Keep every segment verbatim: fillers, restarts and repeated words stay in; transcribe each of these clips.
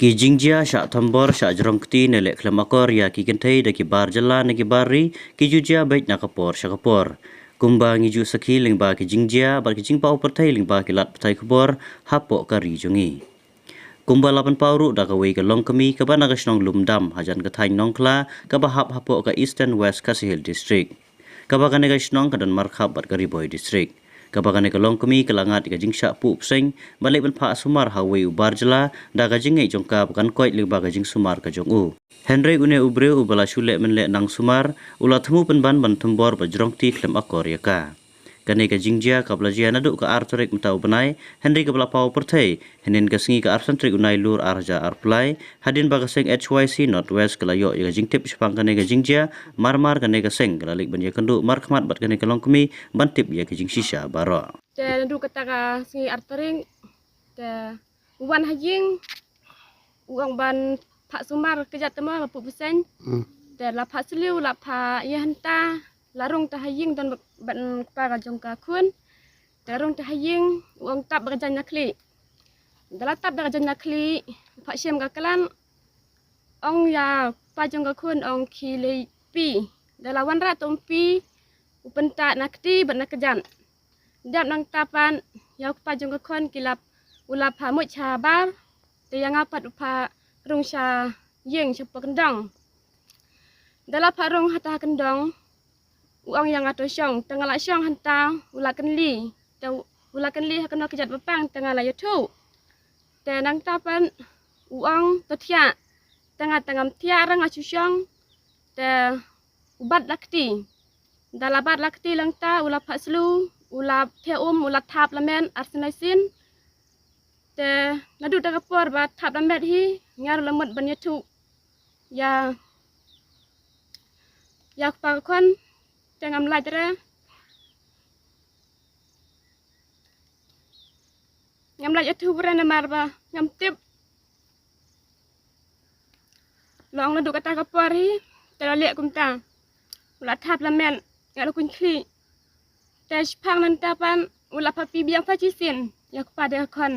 Ki jingjia shah thombor shah jrong kti ne leh khlem akor ïa ki kynthei da ki bar jylla ne ki bar ri ki ju jia beit na ka por sha ka por. Kumba ngi ju sakhi lyngba ki jingjia bad ki jingpaw pyrthei lyngba ki lad pathai khubor hapoh ka ri jong ngi. Kumba la pynpaw ruh da kawei ka longkmie kaba na ka shnong Lumdam hajan ka thaiñ Nongkla kaba hap hapoh ka Eastern West Khasi Hills District. Kaba kane ka shnong ka don markhap bad ka Ri Bhoi District. Kaba kane ka longkmie ka la ngat ïa ka jingshah puh pseng bad leit ban phah sumar ha uwei u bar jylla da ka jingngeit jong ka ba kan koit lyngba ka jingsumar ka jong u. Hynrei une u briew uba la shu leh mynleh nang sumar u la thmu pynban ban thombor bad jrong kti khlem akor ïa ka. Kane ka jingjia kaba la jia naduh ka ar tarik mynta u bnai, hynrei kaba la paw pyrthei hynnin ka sngi ka arphew san tarik u Nailur ar hajar arphew lai, hadien ba ka seng H Y C North West ka la ïoh ïa ka jingtip shaphang kane ka jingjia marmar kane ka seng ka la leit ban ïakynduh markhmat bad kane ka longkmie ban tip ïa ka jingshisha baroh. Te naduh kata ka sngi ar tarik te u wan ha ïing, u ong ban phah sumar kjat te mo ba puh pseng. Hmm. Te la phah sliew, la phah ïa hynta, la rung te ha ïing don bad kpa ka jong ka khun. Te rung te ha ïing, u ong tap ba ka jaiñ na khlieh. Da la tap da ka jaiñ na khlieh, phah shim ka klan, ong ïa kpa jong ka khun, ong khie leit pi. Da la wanrah te um pi, u pyntah na kti bad na kjat. Dep nangta pat ïa u kpa jong ka khun ki la, u la phah mut shabar, te ïa nga pat u phah rung sha ïing shapoh kyndong. Da la phah rung hata ha kyndong, u ong ïa nga to shong, te nga la shong hynta, u la kylli, te u la kylli ha kano ka kjat ba pang, te nga la ïathuh. Te nangta pat u ong to thiah, te nga te ngam thiah re, nga shu shong, te u bat la kti. Da la bat la kti lyngta, u la phah sliew, u la thiah um, u la thap la met ar sien lai sien. Te naduh da ka por ba thap la met hi, nga ruh la mut ban ïathuh ïa, ïa u kpa ka khun, te ngam lait re. Ngam lait ïathuh re namar ba ngam tip. Long naduh kata ka por hi, te la leh kumta. U la thap la met, nga la kuñ khlieh. Te shaphang nangta pat, u la phah pi biang sa shisien ïa u kpa de ka khun.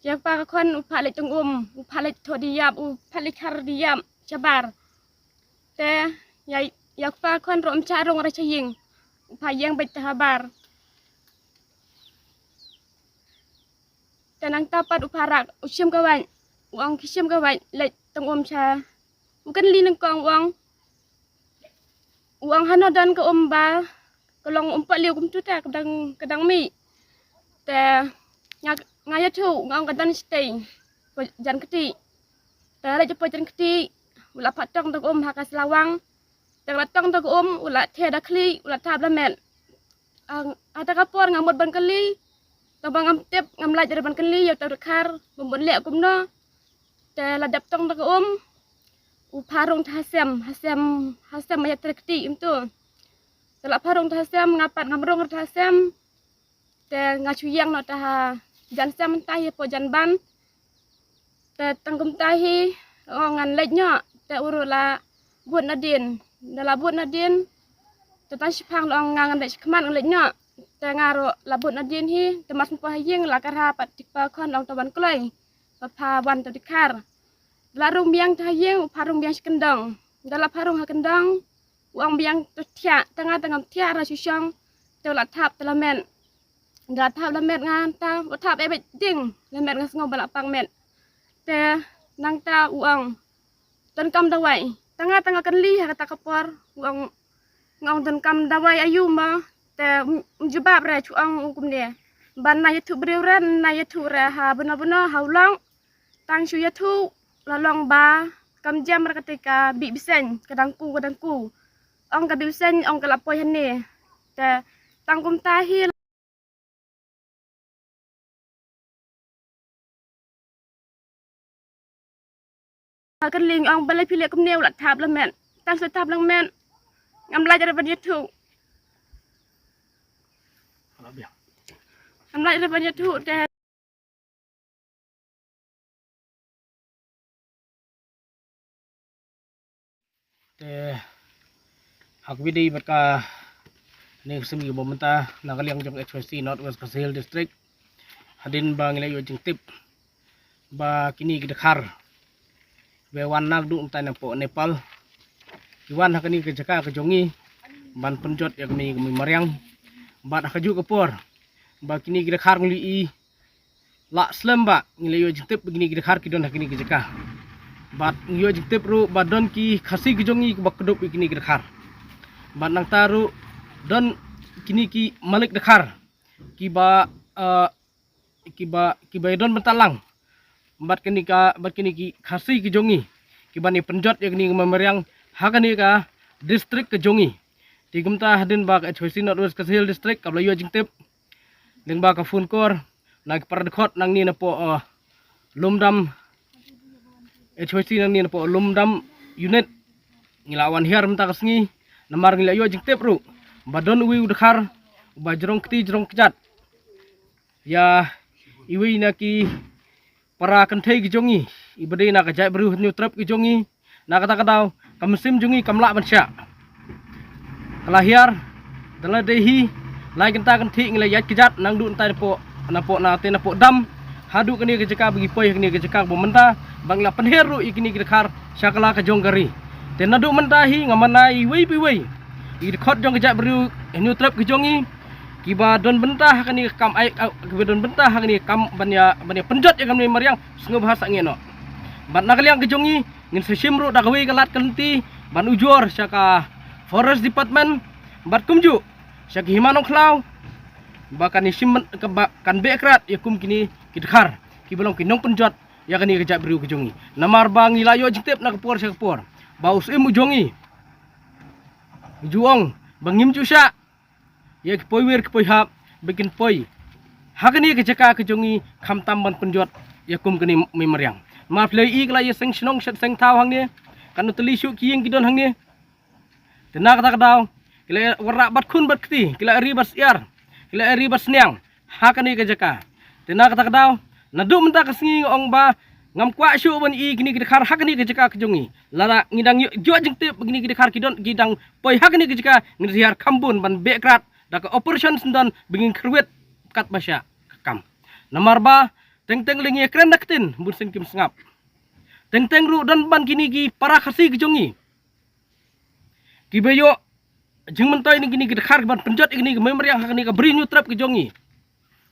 Ïa u kpa ka khun, u phah leit tong um, u phah leit thoh diap, u phah leit khar diap shabar. Te ïa, ïa u kpa ka khun ruh um shah rung re sha ïing, u phah ïeng beit te habar. Te nangta pat u phah rak, u shim ka wait, u ong khie shim ka wait, leit tong um sha. U kylli nyngkong u ong, u ong hano don ka um ba ka long um pahliew kumtu te ka dang, ka dang mih. Te nga, nga ïathuh, nga ong ka don shatei, jan kti. Te leit shapoh jan kti, u la phah tong da ka um ha ka slawang. Te la tong da ka um, u la thiah da khlieh, u la thap la met. Ang, hata ka por nga mut ban kylli, tang ba ngam tip, ngam lait re ban kylli ïa uta u dkhar ba mut leh kumno. Te la dep tong da ka um, u phah rung te ha sem, ha sem, ha sem ïa tre kti kumtu. Te la phah rung te ha sem, nga pat ngam rung re te ha sem. Te nga shu ïeng noh te ha jan sem mynta hapoh jan ban. Te tang kumta hi, ong ngan leit noh, te u ruh la bud nadien. Da la bud nadien, te tang shiphang la ong nga ngan leit shakhmat ngan leit noh. Te nga ruh la bud nadien hi, te mar shen poi ha ïing la kyrha pat u kpa ka khun ong to wan kloi. Ba phah wan te u dkhar. Da la rung biang te ha ïing, u phah rung biang sha kyndong. Da la phah rung ha kyndong, u ong biang to thiah, te nga te ngam thiah re shu shong, te u la thap te la met. Da la thap la met nga ta, u thap eh beit ding, la met nga sngew ba la pang met. Te nangta u ong, donkam dawai. Te nga te nga kylli ha kata ka por, u ong, nga ong donkam dawai aïu ma, te um, um jubab re, shu ong u kumne. Ba na ïathuh briew re, na ïathuh re ha bno bno ha u long. Tang shu ïathuh la long ba kam jem re kata ka bih bseiñ, ka dang ku, ka dang ku. Ong ka bih bseiñ, ong ka la poi hangne. Te tang kumta hi ka kylli, ong balei phi leh kumne, u la thap la met. Tang shu thap la met, ngam lait re ban ïathuh. Ngam lait re ban ïathuh te. Te ha kaba ïadei bad kane ka sngi kaba mynta na ka liang jong H Y C North West Khasi Hills District, hadien ba ngi la ïoh jingtip ba kine ki dkhar Ba wan na ka duk ntai na poh Nepal. Ki wan ha kane ka jaka ka jong ngi ban pynjot ïa kane ka mei mariang. Bad ha ka juh ka por ba kine ki dkhar ngi la ïoh, la slem ba ngi la ïoh jingtip ba kine ki dkhar ki don ha kane ka jaka. Bad ngi ïoh jingtip ruh ba don ki Khasi ka jong ngi kiba kdup ïa kine ki dkhar. Bad nangta ruh don kine ki malik dkhar kiba, eh, kiba, kiba ïa don bynta lang bad kane ka, bad kine ki Khasi ki jong ngi kiban ïa pynjot ïa kane ka mei mariang ha kane ka district ka jong ngi. Te kumta hadien ba ka H Y C North West Khasi Hills District kaba la ïoh jingtip lyngba ka phone call na ki para dkhot nangne na poh, eh, Lumdam, H Y C nangne na poh Lumdam unit. Ngi la wan hiar mynta ka sngi namar ngi la ïoh jingtip ruh ba don uwei u dkhar uba jrong kti jrong kjat ïa iwei na ki para kynthei ki jong ngi iba dei na ka jaitbynriew Hynñiewtrep ki jong ngi. Na kata ka daw ka mynsiem jong ngi kam lah ban shah. Ka la hiar da la dei hi lai kynta kynthih ngi la ïaid kjat nangduh ntai na poh, na poh, na te na poh dam haduh kane ka jaka ba ngi poi ha kane ka jaka ba mynta ba ngi la pynher ruh ïa kine ki dkhar sha kylla ka jong ka ri. Te naduh mynta hi nga mane iwei pa iwei i dkhot jong ka jaitbynriew Hynñiewtrep ki jong ngi kiba don bynta ha kane ka kam ai, kiba don bynta ha kane ka kam ban ïa, ban ïa pynjot ïa kane ka mei mariang sngewbha sangeh noh. Bad na ka liang ka jong ngi ngin sa shim ruh da kawei ka lad ka lynti ban ujor sha ka Forest Department bad kumjuh sha ka Hima Nongkhlaw ba kan ïa shim ban, ka ba kan beh krad ïa kum kine ki dkhar kiba long ki nongpynjot ïa kane ka jaitbynriew ka jong ngi. Namar ba ngi la ïoh jingtip na ka por sha ka por ba u Syiem u jong ngi u ju ong ba ngim ju shah ïa ki poiwir ki poihap ba kin poi ha kane ka jaka ka jong ngi khamtam ban pynjot ïa kum kane mei mariang. Namar phi la ïohi ka la ïa seng shnong shet seng thaw hangne, kan u tylli shuh ki ïing ki don hangne. Te na kata ka daw ki la ïa wanrah bad khun bad kti, ki la ïa ri bad syiar, ki la ïa ri bad sniang ha kane ka jaka. Te na kata ka daw naduh mynta ka sngi nga ong ba ngam kwah shuh ban ïohi kine ki dkhar ha kane ka jaka ka jong ngi. Lada ngi dang ïoh jingtip ba kine ki dkhar ki don, ki dang poi ha kane ka jaka, ngin sa hiar kham bun ban beh krad da ka operation syndon ba ngin kyrwit katba shah ka kam. Namar ba teng teng lei ngi ïa kren da ka ktien, bun sien kim sngap. Teng teng ruh don ban kine ki para Khasi ki jong ngi kiba ïoh jingmyntoi na kine ki dkhar ban pynjot ïa kane ka mei mariang ha kane ka bri Hynñiewtrep ka jong ngi.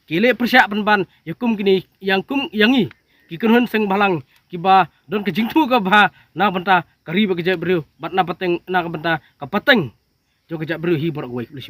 Ki leh pyrshah ban ban ïa kum kine, ïa kum ïa ngi ki kynhun seng bhalang kiba don ka jingthmu kaba bha na ka bynta ka ri bad ka jaitbynriew bad na pateng, na ka bynta ka pateng jong ka jaitbynriew hi baroh kawei. Khublei shibun.